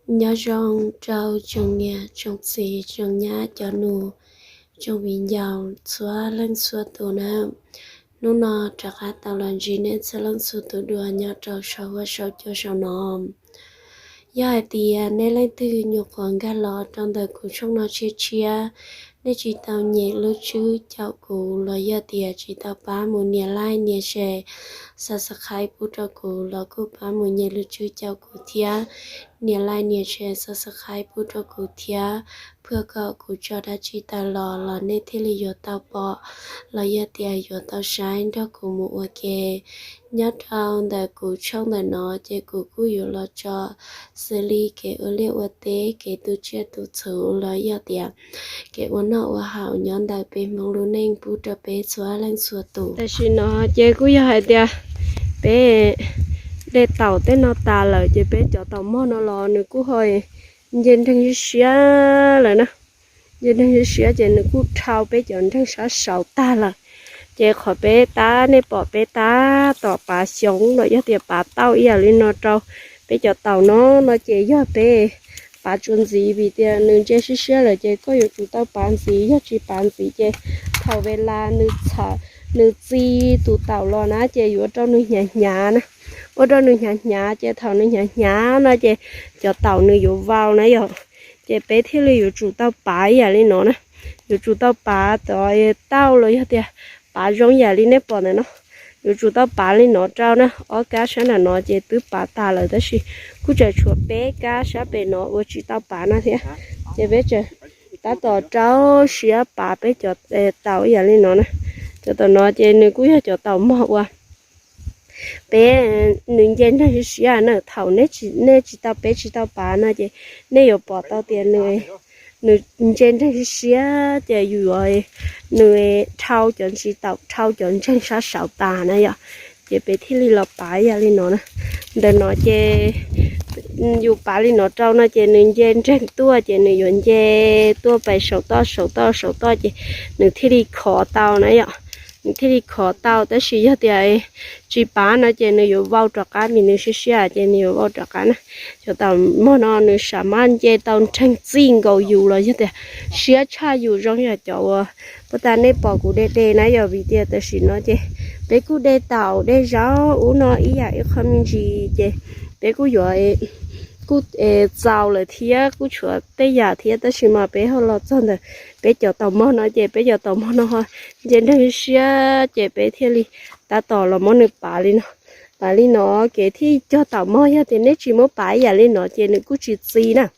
Nyob zoo rau tsoom niam tsoom txiv tsoom nyab cov nus, tsoom viv ncaus txhua leej txhua tus nawb. Hnub no rov qab tau los ntsib nej txhua leej txhua tus dua nyob rau saum huab saum cua saum no. Yog hais tias nej leej twg nyuam qhuav nkag los rau ntawm kuv tshooj no tshiab tshiab, nej tsis tau nyem lub tswb caum kuv los yog tias tsis tau pab mus nias like nias share, subscribe pub rau kuv los kuj pab mus nyem lub tswb caum kuv thiab, nias like nias share subscribe pub rau kuv thiab, phwaj kom kuv tso dab tsi tawm los los nej thiaj li yuav tau pom los yog tias yuav tau saib nrog kuv mus ua ke. Nyob rau ntawm kuv tshooj ntawm no ces kuv kuj yuav los tso xws li kev ua liaj ua teb, kev tu tsiaj tu txhuv los yog tias kev ua noj ua haus nyob ntawm peb Hmoob lub neej pub rau peb txhua leej txhua tus. Tam sim no ces kuj yog hais tias peb de taum tej no tas lawm ces peb cov taum mog no los nws kuj ho nce nreeg siab siab lawm na. Nce nreeg siab siab ces nws kuj dhau peb cov nreeg sab saud tag lawm. Ces qhov peb tab, nej pom peb tab tom pav xyoob los yog tias pav tauj ib yam li no rau peb cov taum no no ces yog peb pav tsuas ntxiv vim tias nws nce siab siab lawm ces koj yuav tsum tau pav ntxiv, yog tsis pav ntxiv ces thaum ves las nws txham, nws txi tus taum los na ces yuav ua rau nws hnyav hnyav na. Ua rau nws hnyav hnyav ces thaum nws hnyav hnyav no ces cov taum nws yuav vau na yom. Ces peb thiaj li yuav tsum tau pav ib yam li no na. Yuav tsum tau pav tauj los yog tias pav zoo yam li nej pom ntawm no. Yuav tsum tau pav li no rau na. Ob kab sab nram no ces twb pav tas lawm tab sis kuj tseem tshuav peb kab sab pem no uas tsis tau pav no thiab. Ces peb tseem tab tom rau siab pav peb cov taum ib yam li no na. Cov taum no ces nws kuj yog cov taum mog uas peb, nws nce nreeg siab siab na. Thaum nej tsis tau, peb tsis tau pav no ces nej yuav pom tau tias nws nce nreeg siab siab ces yus yuav, nws dhau cov ntsis taum dhau cov ntseeg sab saud tas na yom. Ces peb thiaj li los pav ib yam li no na. Ntawm no ces yus pav li no rau no ces nws nce nreeg tuaj ces nws yuav nce tuaj pem saum toj saum toj saum toj ces nws thiaj li khov tau na yom. Nws thiaj li khov tau tab sis yog tias tsis pav no ces nws yuav vau rov qab vim nws siab siab ces nws yuav vau rov qab na. Cov taum mog no nws sam maj nce tau nreeg txij nkaus yus los yog tias siab tshaj yus zoo yam cov uas puag ta nej pom kuv de de na yom. Vim tias tam sim no ces peb kuj de taum de zaub ub no ib yam ib qho me ntsis ces peb kuj yuav, kuj txaus lawm thiab kuj tshuav tej yam thiab tab sis mas peb ho los txog ntawm peb cov taum mog no ces peb cov taum mog no ho nce nreeg siab ces peb thiaj li tab tom los muab nws pav li no. Pav li no ces thiaj cog taum mog, yog tias nej tsis muab pav ib yam li no ces nws kuj tsis txi na.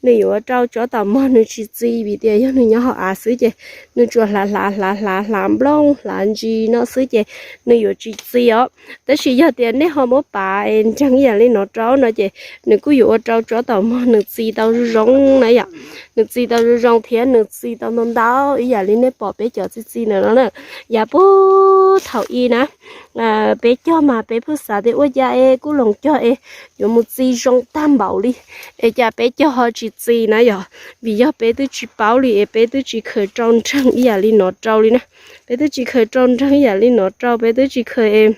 Nws yuav ua rau tsob taum mog nws tsis txi vim tias yog nws nyob hauv av xwb ces nws tsuas hlav hlav hlav hlav hlav nplooj hlav ntsis no xwb ces nws yuav tsis txi os. Tab sis yog tias nej ho muab pav es nreeg ib yam li no rau no ces nws kuj yuav ua rau tsob taum mog nws txi tau zoo zoo na yom. Nws txi tau zoo zoo thiab nws txi tau ntau ntau ib yam li nej pom peb cov txi txi ntawm no na. Yav puag thaum i na, peb cog mas peb pheej xav tias ua cas es kuj loos cog es yuav mus txi zoo tag npaum li, es cas peb cog ho tsis txi na yom. Vim yog peb twb tsis paub li es peb twb tsis khaws rau nreeg ib yam li no rau li na. Peb twb tsis khaws rau nreeg ib yam li no rau, peb twb tsis khaws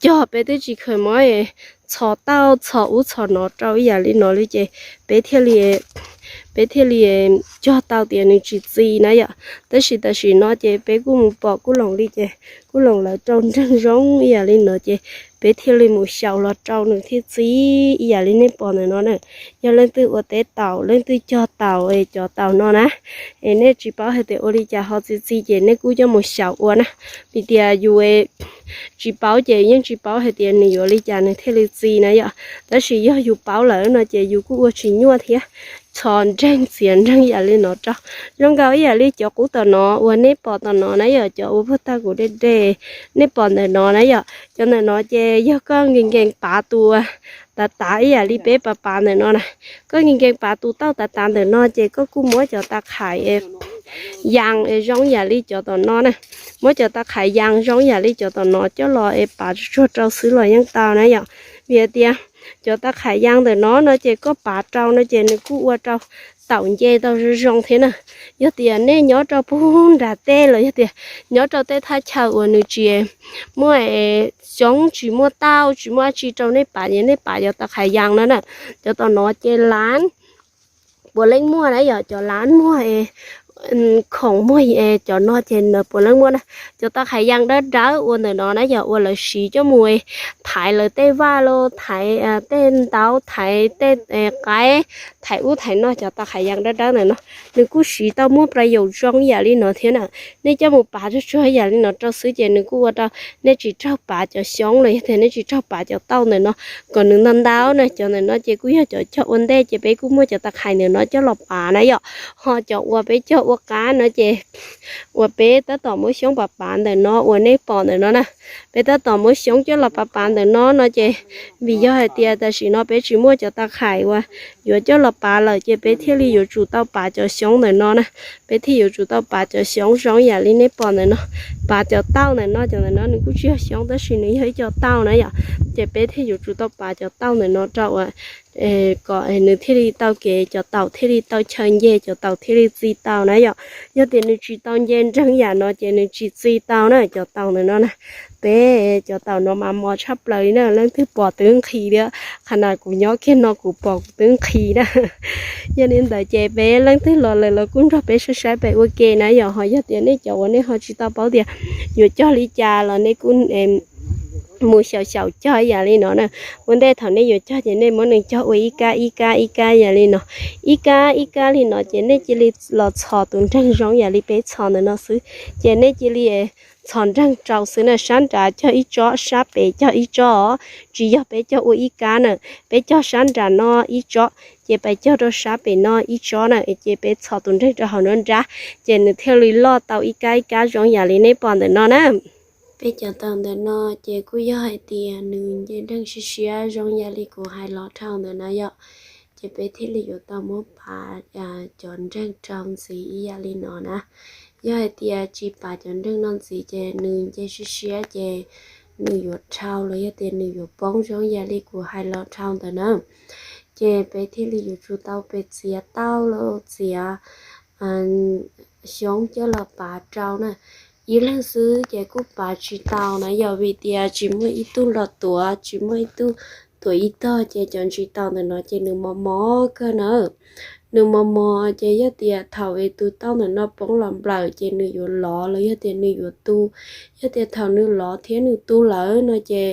cog, peb twb tsis khaws muab txhos tauj txhos ub txhos no rau ib yam li no li ces peb thiaj li, peb thiaj li cog tau tias nws tsis txi na yom. Tab sis tam sim no ces peb kuj mus pom kuj loos li ces kuj loos lawv rau nreeg zoo ib yam li no ces peb thiaj li mus xyaum los rau nws thiaj txi ib yam li nej pom ntawm no na. Yog leej twg ua teb taum, leej twg cog taum es cov taum no na, es nej tsis paub hais tias ua li cas ho txi txi ces nej kuj coj mus xyaum ua na. Vim tias yus tsis paub ces yeej tsis paub hais tias nws yuav li cas nws thiaj li txi na yom. Tab sis yog yus paub lawm no ces yus kuj ua tsis nyuaj thiab. Txhos nreeg txiav nreeg ib yam li no rau, zoo nkaus ib yam li cov qub tom no uas nej pom tom no na yom, cov uas puag ta kuv de de nej pom ntawm no na yom. Cov ntawm no ces yog koj nkees nkees pav tus tav tav ib yam li peb pav pav ntawm no na. Koj nkees nkees pav tus tauj tav tav ntawm no ces koj kuj muab cov tauj qhais yas es zoo yam li cov tom no na. Muab cov tauj qhais yas zoo yam li cov tom no coj los es pav tsuag tsuag rau xwb los yeej tau na yom. Vim hais tias Cov tauj qham yas ntawm no no ces koj pav rau no ces nws kuj ua rau taum nce tau zoo zoo thiab na. Yog tias nej nyob rau pug nram teb los yog tias nyob rau tej thaj chaw uas nws tsis muaj xyoob, tsis muaj tauj, tsis muaj dab tsi rau nej pav ces nej pav cov tauj qham yas no na. Cov tauj no ces lav puav leej muaj na yom, cov lav muag, khoom muag, cov no ces puav leej muaj na. Cov tauj qham yas dawb dawb ua ntawm no na yom, uas lawv siv coj mus thaiv lawv tej vaj los thaiv tej ntaub, thaiv tej qaib, thaiv ub thaiv no. Cov tauj qham yas dawb dawb ntawm no nws kuj siv tau muaj plas yaum zoo yam li no thiab na. Nej coj mus pav tsuag tsuag yam li no rau xwb ces nws kuj ua rau nej tsis raug pav cov xyoob los yog tias nej tsis raug pav cov tauj ntawm no kom nws ntau ntau na. Cov ntawm no ces kuj yog cov cog ua ntej ces peb kuj muaj cov tauj qham ntawm no coj los pav na yom. Ho cov uas peb cog ua qab no ces uas peb tab tom muab xyoob pav pav ntawm no uas nej pom ntawm no na, peb tab tom muab xyoob coj los pav pav ntawm no no ces vim yog hais tias tam sim no peb tsis muaj cov tauj qham uas yuav coj los pav lawm ces peb thiaj li yuav tsum tau pav cov xyoob ntawm no na. Peb thiaj yuav tsum tau pav cov xyoob zoo yam li nej pom ntawm no. Pav cov tauj ntawm no, cov ntawm no nws kuj tsis yog xyoob tab sis nws yog ib co tauj na yom. Ces peb thiaj yuav tsum tau pav cov tauj ntawm no rau uas kom nws thiaj li tau kev, cov taum thiaj li tau chaw nce, cov taum thiaj li txi tau na yom. Yog tias nws tsis tau nce nreeg yam no ces nws tsis txi tau na cov taum ntawm no na. Peb cov taum no mas mos tshaj plaws li na, leej twg pom twb nqhis li. Qhov no kuv nyob kiag no kuv pom kuv twb nqhis na. Yog li ntawd ces peb leej twg los lawm los kuj nrog peb saib saib pem ua ke na yom. Ho yog tias nej cov uas nej ho tsis tau paub tias yuav cog li cas los nej kuj mus xyaum xyaum cog yam li no na. Ua ntej thaum nej yuav cog ces nej muab nws cog ua ib kab ib kab ib kab yam li no, ib kab ib kab li no ces nej cia li los txhos tus nreeg zoo yam li peb txhos ntawm no xwb. Ces nej cia li txhos nreeg rau xwb na, sab nrad cog ib tsob, sab pem cog ib tsob os. Tsis yog peb cog ua ib kab na, peb cog sab nrad no ib tsob ces peb cog rau sab pem no ib tsob na, ces peb txhos tus nreeg rau hauv no nrad ces nws thiaj li loj tau ib kab ib kab zoo yam li nej pom ntawm no na. Peb cov taum ntawm no ces kuj yog hais tias nws nce nreeg siab siab zoo yam li kuv hais los dhau ntawm no yom, ces peb thiaj li yuav tau muab pav cov nreeg rau ntxiv ib yam li no na. Yog hais tias tsis pav cov nreeg no ntxiv ces nws nce siab siab ces nws yuav dhau los yog tias nws yuav poob zoo yam li kuv hais los dhau ntawm na. Ces peb thiaj li yuav tsum tau pe txiav tauj los txiav xyoob coj los pav rau na. Ib leeg xwb ces kuj pav tsis tau na yom, vim tias tsis muaj ib tug los tuav, tsis muaj ib tug tuav ib tog ces cov ntsis taum ntawm no ces nws mos mos kawg na. Nws mos mos ces yog tias thaum es tus tauj ntawm no poob los nplawm ces nws yuav lov los yog tias nws yuav tu. Yog tias thaum nws lov thiab nws tu lawm no ces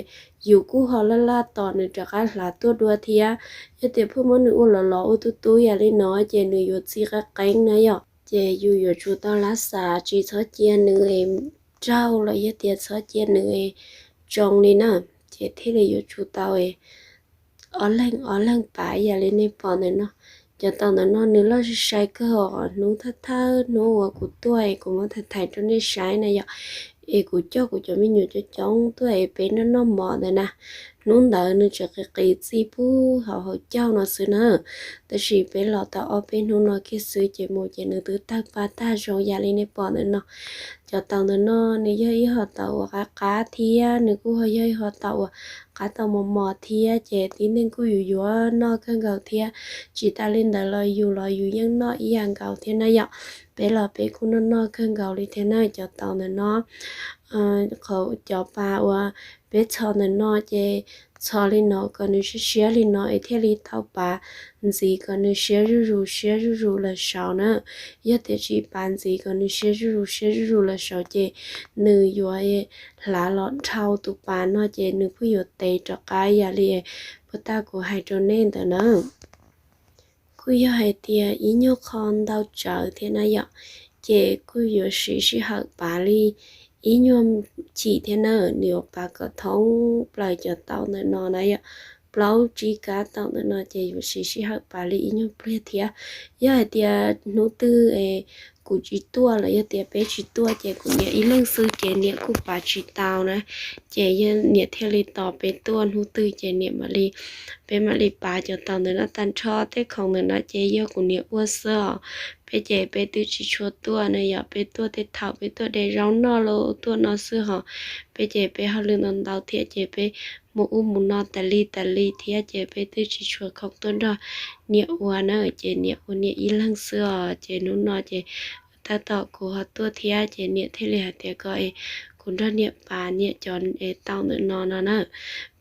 yus kuj ho laj laj tos nws rov qab hlav tuaj dua thiab. Yog tias pheej muab nws ua lov lov ua tu tu yam li no ces nws yuav txi qeeb qeeb na yom. Ces yus yuav tsum tau lav xav tsis txhob cia nws raug los yog tias txhob cia nws tsoo li na. Ces thiaj li yuav tsum tau ob leeg ob leeg pav yam li nej pom ntawm no. Cov taum ntawm no nws loj sai sai kawg os, hnub thawj thawj hnub uas kuv tuaj es kuv muab thaij thaij rau nej saib na yom, es kuv coj kuv cov me nyuam coob coob tuaj es peb noj noj mov ntawd na. Hnub ntawd nws tseem qis qis txi pub hauv hauv caug no xwb na. Tab sis peb los tau ob peb hnub no kiag xwb ces mus ces nws twb tawg pa tag zoo yam li nej pom ntawm no. Cov taum ntawm no nws yog ib hom taum uas qab qab thiab nws kuj ho yog ib hom taum uas qab tau mos mos thiab ces tib neeg kuj yuav yuav noj kawg nkaus thiab. Tsis tas li ntawd los yus los yus yeej noj ib yam nkaus thiab na yom. Peb los peb kuj noj noj kawg nkaus li thiab na cov taum ntawm no. Qhov cov pa uas peb txhos ntawm no ces txhos li no kom nws siab siab li no es thiaj li tau pav ntxiv kom nws siab zuj zus siab zuj zus lawm saud na. Yog tias tsis pav ntxiv kom nws siab zuj zus siab zuj zus lawm saud ces nws yuav hlav los dhau tus pas no ces nws kuj yuav tev rov qab yam li puag ta kuv hais rau nej ntawd na. Kuj yog hais tias ib nyuag qho ntau tsawv thiab na yom, ces kuj yuav siv sij hawm pav li ib nyuag chim thiab na. Nws yuav pav kom thoob plaws cov taum ntawm no na yom, plaub tsib kab taum ntawm no ces yuav siv sij hawm pav li ib nyuag pliag thiab. Yog hais tias hnub twg es kuv tsis tuaj los yog tias peb tsis tuaj ces kuv niam ib leeg xwb ces niam kuj pav tsis tau na. Ces yog niam thiaj li tos peb tuaj hnub twg ces niam mam li, peb mam li pav cov taum ntawm no tag nrho. Tej khoom ntawm no ces yog kuv niam ua xwb os. Peb ces peb twb tsis tshua tuaj na, yog peb tuaj tej thaum peb tuaj de zaub noj los tuaj no xwb hos. Peb ces peb hauj lwm ntau ntau thiab ces peb mus ub mus no tas li tas li thiab ces peb twb tsis tshua khoom tuaj nrog niam ua na, ces niam ua niam ib leeg xwb os. Ces hnub no ces tab tom kuv ho tuaj thiab ces niam thiaj li hais tias kom kuv nrog niam pav niam cov taum ntawm no no na.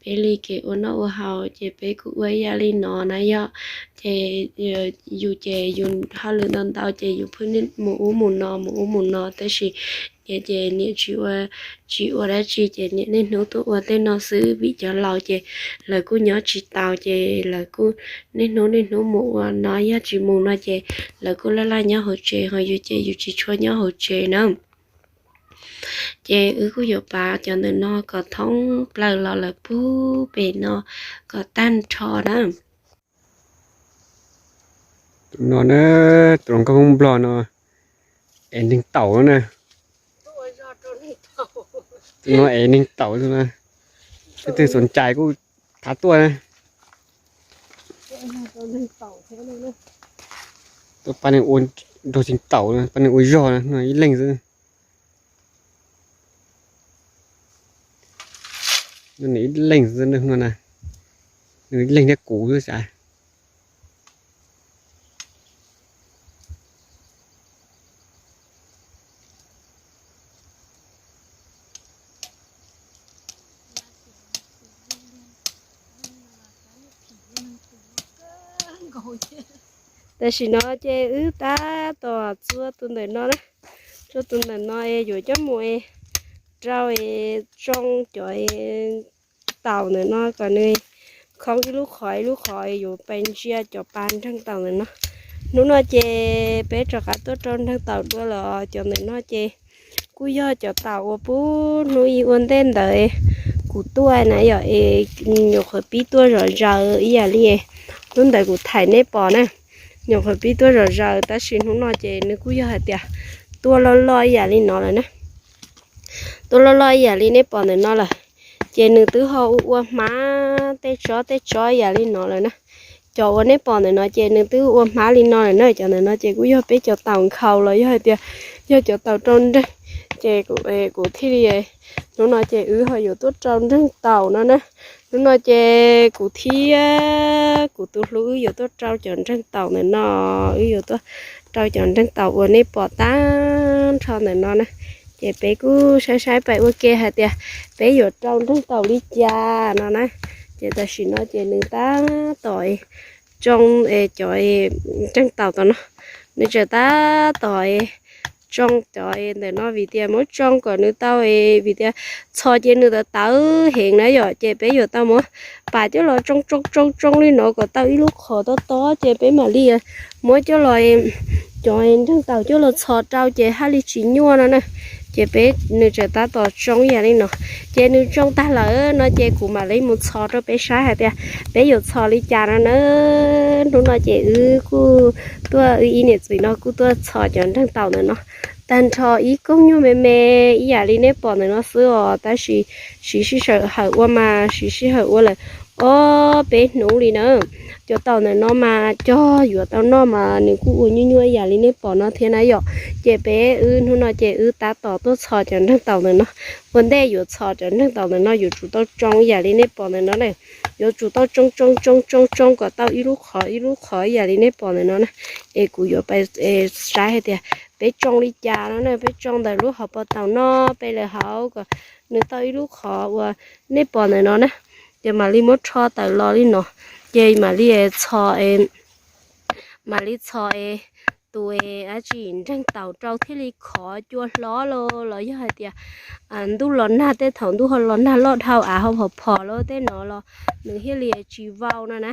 Peb li kev ua noj ua haus ces peb kuj ua ib yam li no na yom. Ces yus ces yus hauj lwm ntau ntau ces yus pheej mus ub mus no mus ub mus no tab sis niam ces niam tsis ua, tsis ua dab tsi ces niam niaj hnub tuaj ua tej no xwb vim cov laus ces lawv kuj nyob tsis taus ces lawv kuj niaj hnub niaj hnub mus ua no, yog tsis mus no ces lawv kuj laj laj nyob hauv tsev, ho yus ces yus tsis tshua nyob hauv tsev na. Ces wb kuj yuav pav cov ntawm no kom thoob plaws los lawm puag pem no kom tag nrho na. Tus no na, tus hluas nkauj Hmoob Nplog no ev neeg taum na. Tus no ev neeg taum, leej twg xom cai kuj thov tuaj na. Tuaj pab neeg ua nrog tsev taum, pab neeg ua zog no ib leeg xwb. Nws ib leeg xwb no, nws ib leeg thiab kuv xwb xav. Tam sim no ces wb tab tom txua tus ntawm no na, txua tus ntawm no es yuav coj mus rau es tsoo cov taum ntawm no kom nws khoob ib lub qhov ib lub qhov yuav pais ntsia cov pas nreeg taum ntawm no. Hnub no ces peb rov qab tuaj rau nreeg taum dua los cov ntawm no ces kuj yog cov taum uas puag hnub ib ua ntej ntawd kuv tuaj na yom, es nyuam qhuav pib tuaj zom zaws ib yam li hnub ntawd kuv thaij nej pom na. Nyuam qhuav pib tuaj zom zaws tab sis hnub no ces nws kuj yog hais tias tuaj loj loj ib yam li no lawm na. Tuaj loj loj ib yam li nej pom ntawm no lawm. Ces nws twb ho ua ua hmab tej tsob tej tsob ib yam li no lawm na. Cov uas nej pom ntawm no ces nws twb ua hmab li no lawm na. Cov ntawm no ces kuj yog peb cov taum nkhaus los yog hais tias yog cov taum rau nreeg. Ces kuv thiaj li, hnub no ces wb ho yuav tuaj rau nreeg taum no na. Hnub no ces kuv thiab kuv tus hlub wb yuav tuaj rau cov nreeg taum ntawm no, wb yuav tuaj rau cov nreeg taum uas nej pom tag nrho ntawm no na. Ces peb kuj saib saib pais ua ke hais tias peb yuav rau nreeg taum li cas no na. Ces tam sim no ces nws tab tom tsoo cov nreeg taum tom no, nws tseem tab tom tsoo cov ntawm no vim tias muab tsoo kom nws tau, vim tias txhos ces nws tawv tawv heev na yom, ces peb yuav tau muab pas coj los tsoo tsoo tsoo tsoo li no kom tau ib lub qhov tob tob ces peb mam li muab coj los, cov nreeg taum coj los txhos rau ces haj li tsis nyuaj no na. Ces peb, nws tseem tab tom tsoo ib yam li no, ces nws tsoo tag lawm no ces kuv mam li mus txhos rau peb saib hais tias peb yuav txhos li cas no na. Hnub no ces wb kuj tuaj, wb ib niam txiv no kuj tuaj txhos cov nreeg taum ntawm no tag nrho ib koog nyuag me me ib yam li nej pom ntawm no xwb os, tab sis siv sij hawm ua mas siv sij hawm ua lawm ob peb hnub li na. Cov taum ntawm no mas cog yuav tau noj mas nws kuj ua nyuaj nyuaj ib yam li nej pom no thiab na yom. Ces peb wb hnub no ces wb tab tom tuaj txhos cov nreeg taum ntawm no. Ua ntej yuav txhos cov nreeg taum ntawm no yuav tsum tau tsoo ib yam li nej pom ntawm no na. Yuav tsum tau tsoo tsoo tsoo tsoo tsoo kom tau ib lub qhov ib lub qhov ib yam li nej pom ntawm no na. Es kuv yuav pais saib hais tias peb tsoo li cas no na, peb tsoo ntawm lub hauv paus taum no pes lawm hauv kom nws tau ib lub qhov uas nej pom ntawm no na. Ces mam li muab rho tawm los li no, ces mam li txhos, mam li txhos tus dab tsi nreeg taum rau thiaj li khov cua hlob los los yog hais tias ntuj los nag, tej thaum ntuj ho los nag loj dhau av ho phom phom los tej no los nws thiaj li tsis vau no na.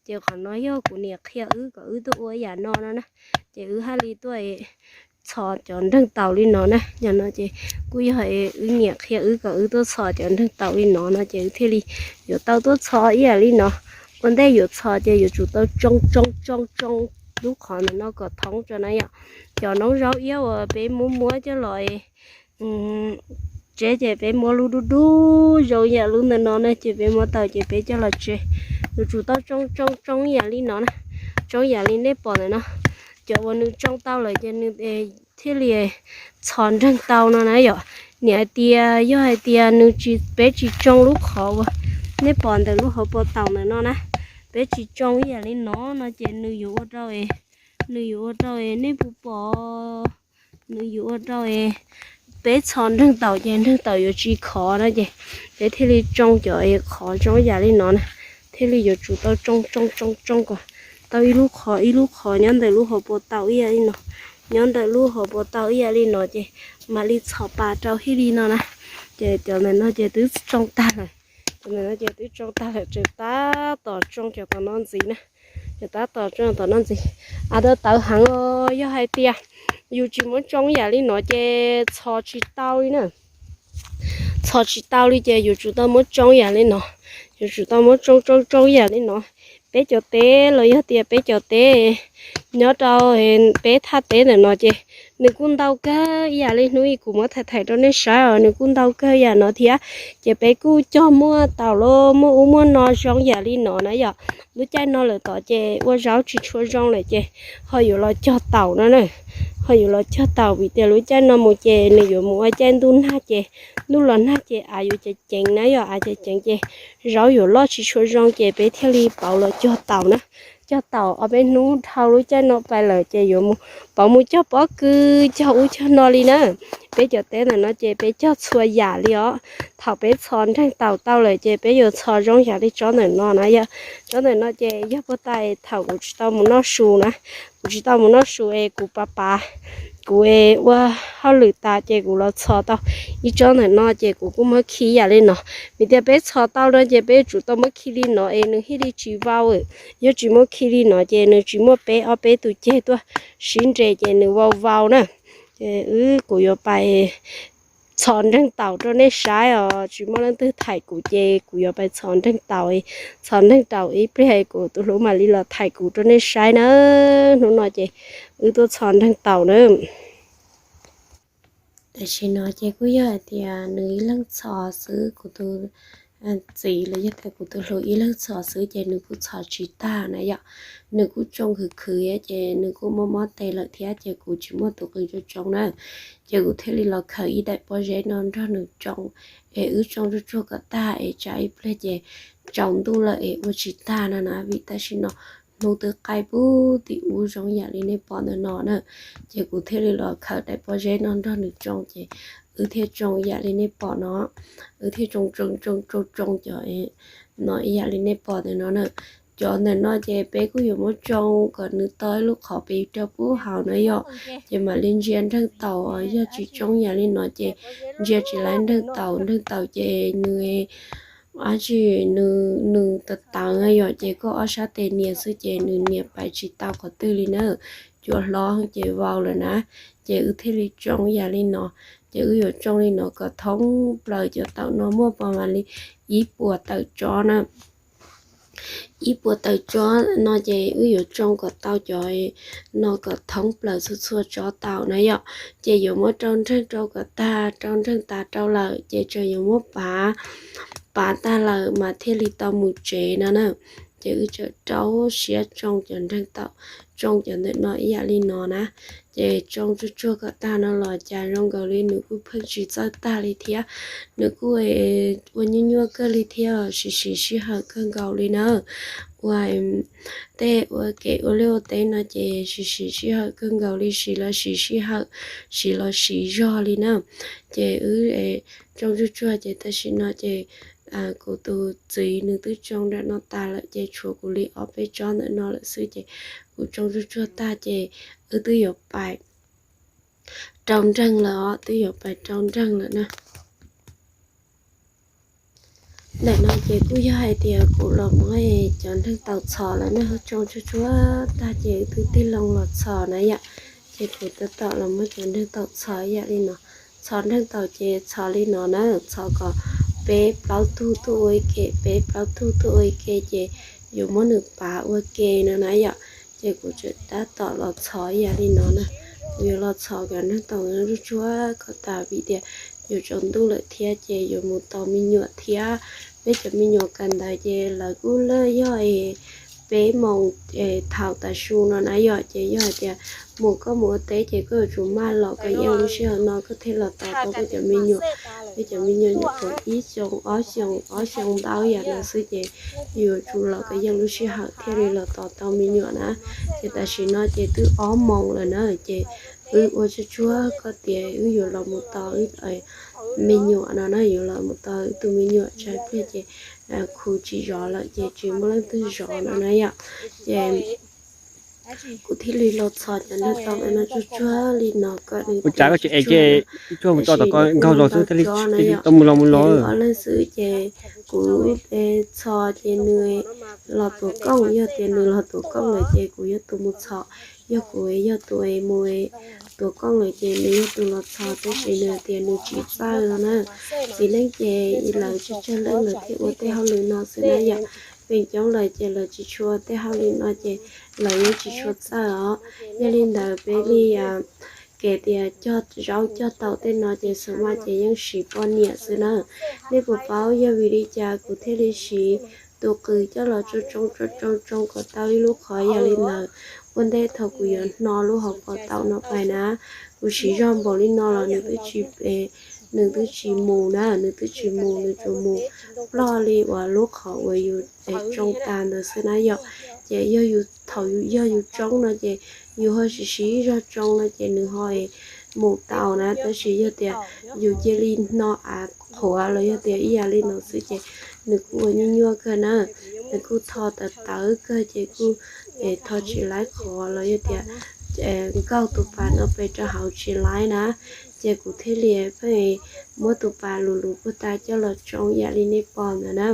Ces qhov no yog kuv niam qhia wb kom wb tuaj ua yam no no na. Ces wb haj li tuaj txhos cov nreeg taum li no na. Yog no ces kuj yog wb niam qhia wb kom wb tuaj txhos cov nreeg taum li no no ces wb thiaj li yuav tau tuaj txhos ib yam li no. Ua ntej yuav txhos ces yuav tsum tau tsoo tsoo tsoo tsoo lub qhov ntawm no kom thoob rau na yom. Cov noob zaub iab uas peb muab muab coj los tsev ces peb muab lub dub dub zoo yam lub ntawm no na ces peb muab tau ces peb coj los tsev. Yuav tsum tau tsoo tsoo tsoo yam li no na, tsoo yam li nej pom ntawm no. Cov uas nws tsoo tau lawm ces nws thiaj li txhos nreeg tau no na yom. Niam hais tias yog hais tias nws tsis, peb tsis tsoo lub qhov uas nej pom ntawm lub hauv paus taum ntawm no na, peb tsis tsoo ib yam li no no ces nws yuav ua rau, nws yuav ua rau nej puas pom, nws yuav ua rau peb txhos nreeg taum ces nreeg taum yuav tsis khov na ces peb thiaj li tsoo cov qhov zoo yam li no na, thiaj li yuav tsum tau tsoo tsoo tsoo tsoo kom tau ib lub qhov ib lub qhov nyob ntawm lub hauv paus taum ib yam li no, nyob ntawm lub hauv paus taum ib yam li no ces mam li txhos pas rau hib li no na. Ces cov ntawm no ces twb tsoo tag lawm, cov ntawm no ces twb tsoo tag lawm, tseem tab tom tsoo cov tom no ntxiv na, ces tab tom tsoo tom no ntxiv. Av, tawv heev os, yog hais tias yus tsis muab tsoo yam li no ces txhos tsis tau li na. Txhos tsis tau li ces yuav tsum tau muab tsoo yam li no, yuav tsum tau muab tsoo tsoo tsoo yam li no. Peb cov teb los yog tias peb cov teb nyob rau peb thaj teb ntawm no ces nws kuj ntau kawg ib yam li hnub ib kuv muab thaij thaij rau nej saib os, nws kuj ntau kawg yam no thiab. Ces peb kuj cog muaj taum los muaj ub muaj no zoo yam li no na yom. Lub caij no lawm tod ces ua zaub tsis tshua zoo lawm ces ho yuav los cog taum no na, ho yuav los cog taum vim tias lub caij no mus ces nws yuav mus ua caij ntuj nag ces ntuj los nag ces av yuav ceev ceev na yom, av ceev ceev ces zaub yuav loj tsis tshua zoo ces peb thiaj li pauv los cog taum na. Cog taum ob peb hnub dhau lub caij no pais lawm ces yuav mus pauv mus cog pob kws cog ub cog no li na. Peb cov teb ntawm no ces peb cog txhua yam li os. Thaum peb txhos nreeg taum tau lawm ces peb yuav txhos zoo yam li tsob ntawm no na yom. Tsob ntawm no ces yog puag ta thaum kuv tsis tau mus noj su na, kuv tsis tau mus noj su es kuv pav pav, kuv ua hauj lwm tas ces kuv los txhos tau ib tsob ntawm no ces kuv kuj muab khi yam li no. Vim tias peb txhos tau no ces peb yuav tsum tau muab khi li no es nws thiaj li tsis vau. Yog tsis muab khi li no ces nws tsis muaj peb ob peb tus ceg tuaj sib nres ces nws vau vau na. Ces wb kuv yuav pais txhos nreeg taum rau nej saib os, tsis muaj leej twg thaij kuv ces kuv yuav pais txhos nreeg taum. Txhos nreeg taum ib pliag kuv tus hlub mam li los thaij kuv rau nej saib na. Hnub no ces wb tuaj txhos nreeg taum na. Tam sim no ces kuj yog hais tias nws ib leeg txhos xwb, kuv tus txiv los yog tias kuv tus hlub ib leeg txhos xwb ces nws kuj txhos tsis tag na yom. Nws kuj tsoo khwv khwv ces nws kuj mob mob tes lawm thiab ces kuv tsis muaj tus qws tsoo tsoo na. Ces kuv thiaj li los khaws ib daim pob zeb no nrog nws tsoo, es wb tsoo tsuag tsuag kom tag es tsam ib pliag ces tsaus ntuj lawm es ua tsis tag no na, vim tam sim no hnub twb qaij pub tim ub zoo yam li nej pom ntawm no na. Ces kuv thiaj li los khaws daim pob zeb no nrog nws tsoo ces wb thiaj tsoo yam li nej pom no, wb thiaj tsoo tsoo tsoo tsoo tsoo cov no ib yam li nej pom ntawm no na. Cov ntawm no ces peb kuj yuav muab tsoo kom nws tau ib lub qhov pes rau pub hauv na yom. Ces mam li ntsia nreeg taum, yog tsis tsoo yam li no ces ntsia tsis laib nreeg taum, nreeg taum ces nws ab tsi nws tawv tawv yom, ces koj ob sab tes nias xwb ces nws nias pais tsis tau qhov twg li na. Cua hlob ces vau lawm na. Ces wb thiaj li tsoo yam li no. Ces wb yuav tsoo li no kom thoob plaws cov taum no muaj pas mas li ib puas tawm tsob na. Ib puas tawm tsob no ces wb yuav tsoo kom tau cov no kom thoob plaws txhua txhua tsob taum na yom. Ces yuav muab rau nreeg rau kom tag, rau nreeg tas rau lawm ces tseem yuav muab pav, pav tag lawm mas thiaj li tau mus tsev no na. Ces wb tseem rau siab tsoo cov nreeg taum, tsoo cov ntawm no ib yam li no na. Ces tsoo tsuag tsuag kom tag no los cas zoo nkaus li nws kuj pheej tsis txawj tag li thiab. Nws kuj ua nyuaj nyuaj kawg li thiab, siv siv sij hawm kawg nkaus li na. Ua tej ua kev ua liaj ua teb no ces siv siv sij hawm kawg nkaus li, siv los siv sij hawm, siv los siv zog li na. Ces wb tsoo tsuag tsuag ces tam sim no ces kuv tus txiv nws twb tsoo nram no tas lawm ces tshuav kuv li ob peb tsob ntawm no lawm xwb ces kuv tsoo tsuag tsuag tag ces wb twb yuav pais rau nreeg lawm os, twb yuav pais rau nreeg lawm na. Ntawm no ces kuj yog hais tias kuv los muab cov nreeg taum txhos lawm na, tsoo tsuag tsuag tag ces wb twb tig loo los txhos na yom. Ces kuv tab tom los muab cov nreeg taum txhos ib yam li no. Txhos nreeg taum ces txhos li no na, txhos kom peb plaub tug tuaj ua ib ke, peb plaub tug tuaj ua ib ke ces yuav muab nws pav ua ke no na yom. Ces kuv tseem tab tom los txhos ib yam li no na. Kuv yuav los txhos kom neeg tau tsuag tsuag kom tas vim tias yuav tsaus ntuj lawm thiab ces yuav mus tos me nyuam thiab. Peb cov me nyuam kawm ntawv ces lawv kuj lam yog peb moos thaum tav su no na yom. Ces yog hais tias mus koj mus ua teb ces koj yuav tsum maj los kom yeej lub sij hawm no koj thiaj los tos tau koj cov me nyuam. Peb cov me nyuam nyuam qhuav ib xyoos ob xyoos ob xyoos ntau yam no xwb ces yuav tsum los kom yeej lub sij hawm thiaj li los tos tau me nyuam na. Ces tam sim no ces twb ob moos lawm na ces wb ua tsuag tsuag kom tias wb yuav los mus tos wb me nyuam no na, yuav los mus tos wb tus me nyuam tsam pliag ces khu tsis zov lawm ces tsis muaj leej twg zov no na yom. Ces kuv thiaj li los txhos cov neeg tau no tsuag tsuag li no kom nws tsuag mus tau tom ko nkaug los xwb thiaj li tau mus los mus los. Ob leeg xwb ces kuv txhos ces nws los tuav kooj, yog tias nws los tuav kooj lawm ces kuv yog tus mus txhos, yog kuv yog tus mus tuav kooj lawm ces nws yog tus los txhos, tab sis nws tias nws tsis txawj no na. Txiv neej ces lawv tsawg tsawg leej lawv thiaj ua tej hauj lwm no xwb na yom. Feem coob lawm ces lawv tsis tshua tej hauj lwm no ces lawv yeej tsis tshua txawj os. Yog li ntawd peb li kev tias cog zaub cog taum tej no ces xav mas ces yeej siv poj niam xwb na. Nej puas paub yog vim li cas kuv thiaj li siv tus qws coj los tsoo tsoo tsoo tsoo tsoo kom tau ib lub qhov yam li ntawd. Ua ntej thaum kuv yuav hno lub hauv paus taum no pais na, kuv siv zog npaum li no los nws twb tsis, nws twb tsis mus na, nws twb tsis mus, nws tsuas mus ploj li uas lub qhov uas yus tsoo tas ntawd xwb na yom. Ces yog yus thaum yus yog yus tsoo no ces yus ho siv siv zog tsoo no ces nws ho mus tau na, tab sis yog tias yus cia li hno av qhuav los yog tias ib yam li no xwb ces nws kuj ua nyuaj nyuaj kawg na. Nws kuj tho tawv tawv kawg ces kuj tho tsis laib qhuav los yog tias nkaug tus pas no pes rau hauv tsis laib na. Ces kuv thiaj li pheej muab tus pas luv luv puag ta coj los tsoo yam li nej pom ntawd na.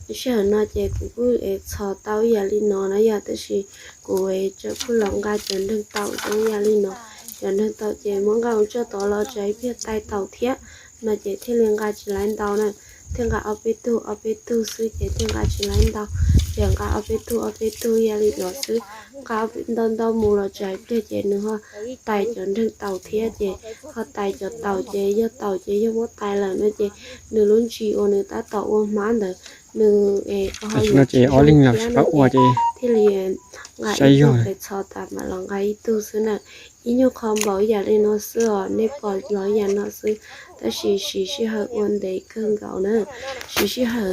Sij hawm no ces kuv kuj txhos tau ib yam li no na yom, tab sis kuv tseem kuj los nqa cov nreeg taum zoo ib yam li no. Cov nreeg taum ces muab nqa mus tso tod los tsam ib pliag tai taum thiab no ces thiaj li nqa tsis laib ntau na. Thiaj nqa ob peb tug ob peb tug xwb ces thiaj nqa tsis laib ntau. Ces nqa ob peb tug ob peb tug ib yam li no xwb, nqa ntau ntau mus los tsam ib pliag ces nws ho tais cov nreeg taum thiab ces ho tais cov taum ces yog taum ces yog muab tais lawm no ces nws lub ntsis uas nws tab tom ua hmab ntawd nws ho yuav tsis zoo thiab no ces thiaj li nqa ib tug pes txhos tas mam los nqa ib tug xwb na. Ib nyuag qho npaum yam li no xwb os, nej pom los yam no xwb, tab sis siv sij hawm ua ntev kawg nkaus na. Siv sij hawm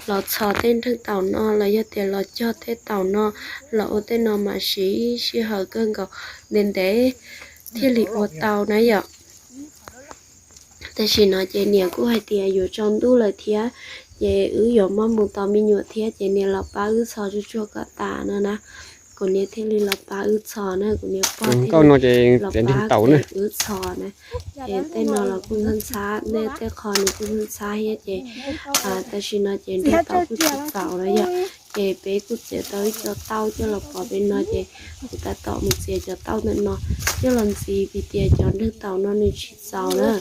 los txhos tej nreeg taum no los yog tias los cog tej taum no, los ua tej no mas siv sij hawm kawg nkaus ntev ntev thiaj li ua tau na yom. Tam sim no ces niam kuj hais tias yuav tsaus ntuj lawm thiab, ces wb yuav maj mus tos me nyuam thiab ces niam los pab wb txhos tsuag tsuag kom tas no na. Kuv niam thiaj li los pab wb txhos na, kuv niam pog thiaj li los pab wb txhos na. Ces tej no los kuj ntxhab ntxhab, tej qho nws kuj ntxhab ntxhab thiab ces tam sim no ces nreeg taum kuj tsis txaus na yom. Ces peb kuj txiav tau ib co tauj coj los pov pem no ces kuv tab tom mus txiav cov tauj ntawm no coj los ntxiv vim tias cov nreeg taum no nws tsis txaus na.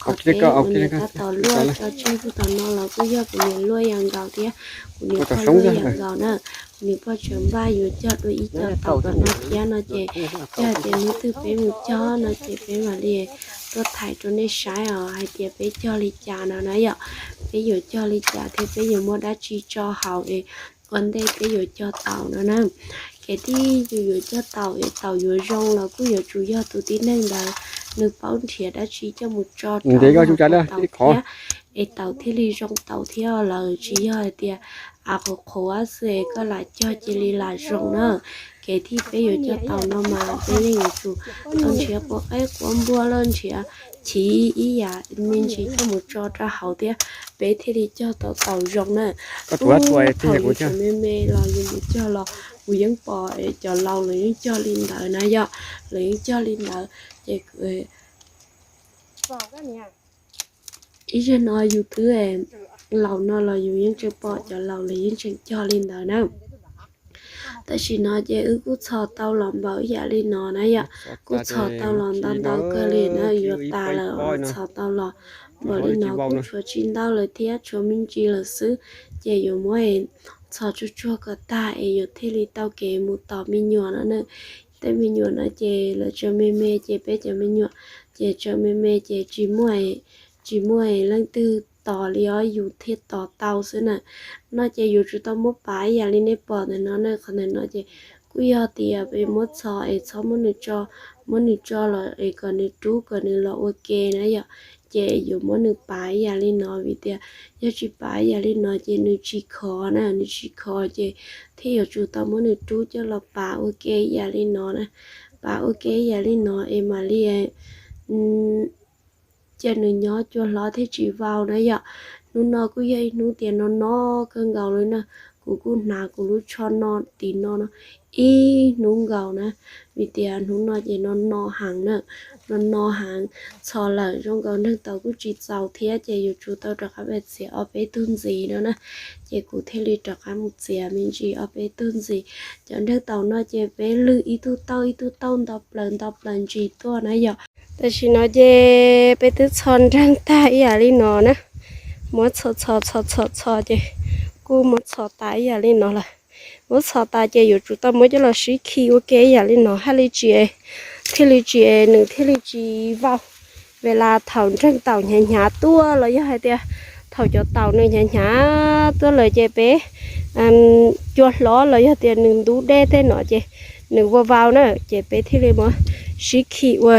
Qhov teb uas niam tab tom luaj tso tseg puag tom no los kuj yog kuv niam luaj yam nkaus thiab kuv niam pog luaj yam nkaus na. Kuv niam pog tseem npaj yuav cog dua ib co taum tom no thiab no ces yog hais tias hnub twg peb mus cog no ces peb mam li tuaj thaij rau nej saib os hais tias peb cog li cas no na yom. Peb yuav cog li cas thiab peb yuav muab dab tsi tso hauv es ua ntej peb yuav cog taum no na. Kev thib yus yuav cog taum es taum yuav zoo los kuj yuav tsum yog tus tib neeg ntawd nws paub nrhiav dab tsi coj mus tso rau taum thiab. Es taum thiaj li zoo taum thiab lawm, tsis yog hais tias av qhuav qhuav xwb es koj lam cog cia li lam zoo na. Kev thib peb yuav cog taum no mas peb yeej yuav tsum tau nrhiav quav qaib quav npua los nrhiav chiv ib yam me ntsis coj mus tso rau hauv thiab peb thiaj li cog tau taum zoo na. Ub, thaum yus tseem me me los yus mus cog los kuv yeej pom cov laus lawv yeej cog li ntawd na yom, lawv yeej cog li ntawd ces ib zaug no yus twb laus no los yus yeej tseem pom cov laus lawv yeej tseem cog li ntawd na. Tam sim no ces wb kuj txhos tau los npaum ib yam li no na yom, kuj txhos tau los ntau ntau kawg li na, yuav tas lawm, txhos tau los npaum li no kuj tshuav tsis ntau lawm thiab, tshuav me ntsis lawm xwb. Ces yuav muab txhos tsuag tsuag kom tag es yuav thiaj li tau kev mus tos me nyuam no na. Tej me nyuam no ces lawv tseem me me ces peb cov me nyuam ces tseem me me ces tsis muaj, tsis muaj leej twg tos li os, yus thiaj tos tau xwb na. No ces yuav tsum tau muab pav ib yam li nej pom ntawm no na. Qhov ntawm no ces kuj yog tias peb muab txhos es txhob muab nws tso, muab nws tso los es kom nws rub kom nws los ua ke na yom. Ces yuav muab nws pav ib yam li no vim tias yog tsis pav ib yam li no ces nws tsis khov na, nws tsis khov ces thiaj yuav tsum tau muab nws rub coj los pav ua ke ib yam li no na. Pav ua ke ib yam li no es mam li cia nws nyob cua hlob thiaj tsis vau na yom. Hnub no kuj yog ib hnub tias no no kawg nkaus li na. Kuv kuj hnav kuv lub tsho no tim no no ib hnub nkaus na, vim tias hnub no ces no no heev na, no no heev. Txhos lawm zoo nkaus nreeg taus kuj tsis txaus thiab ces yuav tsum tau rov qab mus txiav ob peb tug ntxiv no na. Ces kuv thiaj li rov qab mus txiav me ntsis ob peb tug ntxiv. Cov nreeg taus no ces peb lwg ib tug tauj ib tug tauj nto plaws nto plaws ntsis tuaj na yom. Tam sim no ces peb twb txhos nreeg tag ib yam li no na. Muab txhos txhos txhos txhos txhos ces kuj muab txhos tas ib yam li no lawm. Muab txhos tas ces yuav tsum tau muab coj los sib khi ua ke ib yam li no, haj li tsis, thiaj li tsis, nws thiaj li tsis vau. Vim li thaum nreeg taus hnyav hnyav tuaj los yog hais tias thaum cov taus nws hnyav hnyav tuaj lawm ces peb cua hlob los yog tias nws ntub dej tej no ces nws vau vau na, ces peb thiaj li muab sib khi ua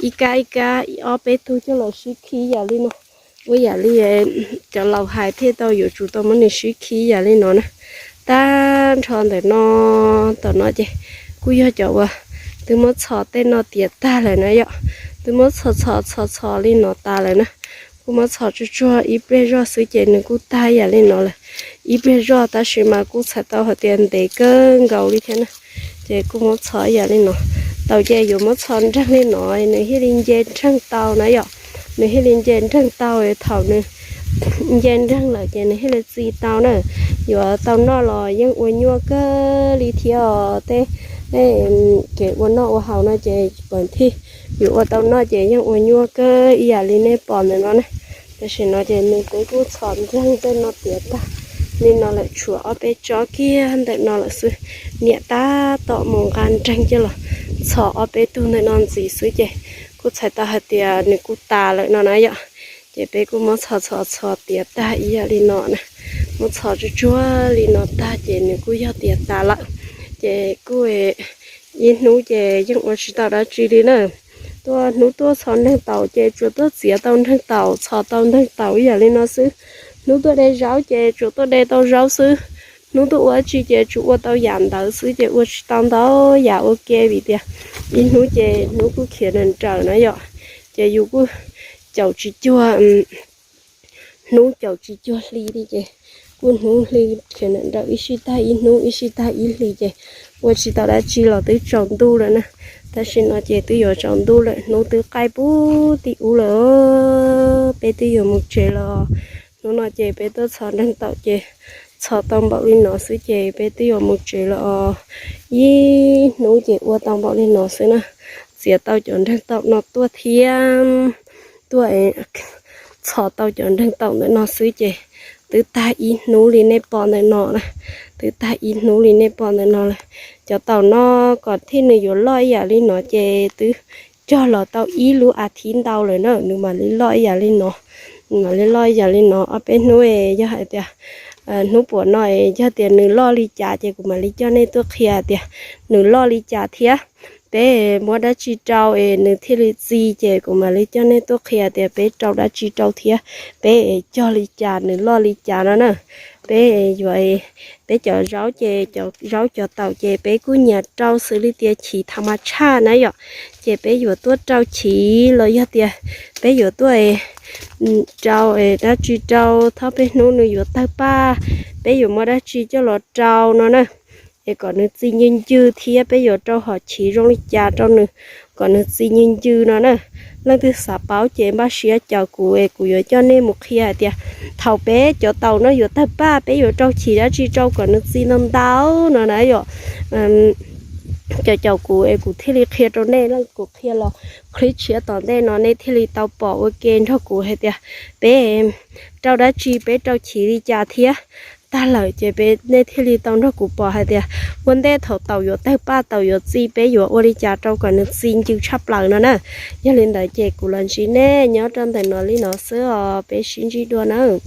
ib kab ib kab ob peb tug coj los sib khi ib yam li no. Ua yam li cov laus hais thiaj tau yuav tsum tau muab nws sib khi ib yam li no na. Tag nrho ntawm no, tom no ces kuj yog cov uas twb muab txhos tej no tiav tag lawm na yom. Twb muab txhos txhos txhos txhos li no tas lawm na. Kuj muab txhos tsuag tsuag ib pliag zoj xwb ces nws kuj tag ib yam li no lawm. Ib pliag zoj tab sis mas kuj txhais tau hais tias ntev kawg nkaus li thiab na. Ces kuj muab txhos ib yam li no. Taus ces yuav muab txhos nreeg li no nws thiaj li nce nreeg tau na yom. Nws thiaj li nce nreeg tau, thaum nws nce nreeg lawm ces nws thiaj li txi tau na. Yuav tau noj los yeej ua nyuaj kawg li thiab os. Tej kev ua noj ua haus no ces kom thiaj yuav ua tau noj ces yeej ua nyuaj kawg ib yam li nej pom ntawm no na. Tam sim no ces nws kuj txhos nreeg tej no tiav tag li no lawm, tshuav ob peb tsob kiag ntawm no lawm xwb. Niam tab tom mus nqa nreeg coj los txhos ob peb tug ntawm no ntxiv xwb ces kuj txhais tau hais tias nws kuj tas lawm no na yom. Ces peb kuj muab txhos txhos txhos tiav tag ib yam li no na. Muab txhos tsuag tsuag li no tag ces nws kuj yog tiav tas lawm. Ces kuj ib hnub ces yeej ua tsis tau dab tsi li na. Tuaj hnub tuaj txhos nreeg taus ces tsuas tuaj txiav tau nreeg taus, txhos tau nreeg taus ib yam li no xwb. Hnub tuaj de zaub ces tsuas tuaj de tau zaub xwb. Hnub tuaj ua dab tsi ces tsuas ua tau yam ntawd xwb ces ua tsis tau ntau yam ua ke vim tias ib hnub ces hnub kuj khiav nrawm nrawm na yom. Ces yus kuj caum tsis cuag hnub, caum tsis cuag hli li ces kuj hnub hli khiav nrawm nrawm ib sij tag ib hnub ib sij tag ib hlis ces ua tsis tau dab tsi los twb tsaus ntuj lawm na. Tam sim no ces twb yuav tsaus ntuj lawm, hnub twb qaij pub tim ub lawm, peb twb yuav mus tsev los. Hnub no ces peb tuaj txhos nreeg taus ces txhos tau npaum li no xwb ces peb twb yuav mus tsev los. Ib hnub ces ua tau npaum li no xwb na. Txiav tau cov nreeg taus no tuaj thiab tuaj txhos tau cov nreeg taus ntawm no xwb ces twb tag ib hnub li nej pom ntawm no na. Twb tag ib hnub li nej pom ntawm no lawm. Cov taus no kom thiaj nws yuav loj ib yam li no ces twb cog los tau ib lub a thiv ntau lawm na, nws mam li loj ib yam li no. Nws mam li loj ib yam li no ob peb hnub. Yog hais tias hnub puas no yog tias nws loj li cas ces kuv mam li coj nej tuaj qhia tias nws loj li cas thiab peb muab dab tsi rau es nws thiaj li txi ces kuv mam li coj nej tuaj qhia tias peb rau dab tsi rau thiab peb cog li cas nws loj li cas no na. Peb yuav, peb cov zaub ces cov zaub cov taus ces peb kuj nyiam rau xws li tias chiv tha mas tshaj na yom. Ces peb yuav tuaj rau chiv los yog tias peb yuav tuaj rau dab tsi rau, thaum peb hnub nws yuav tawg paj, peb yuav muab dab tsi coj los rau no na. Es kom nws txi ncw ncw thiab peb yuav rau hom chiv zoo li cas rau nws kom nws txi ncw ncw no na. Leej twg xav paub ces npaj siab caum kuv es kuv yuav coj nej mus qhia hais tias thaum peb cov taus no yuav tawg paj peb yuav rau chiv dab tsi rau kom nws txi ntau ntau no na yom. Caum caum kuv es kuv thiaj li qhia rau nej, leej kuv qhia los clip tshiab tom ntej no nej thiaj li tau pom ua ke nrog kuv hais tias peb rau dab tsi, peb rau chiv li cas thiab tag lawm ces peb, nej thiaj li tau nrog kuv pom hais tias ua ntej thaum taum yuav tawg paj taum yuav txi peb yuav ua li cas rau kom nws txi ncw tshaj plaws no na. Yog li ntawd ces kuv los ntsib nej nyob rau ntawm no li no xwb os, peb sib ntsib dua nawb.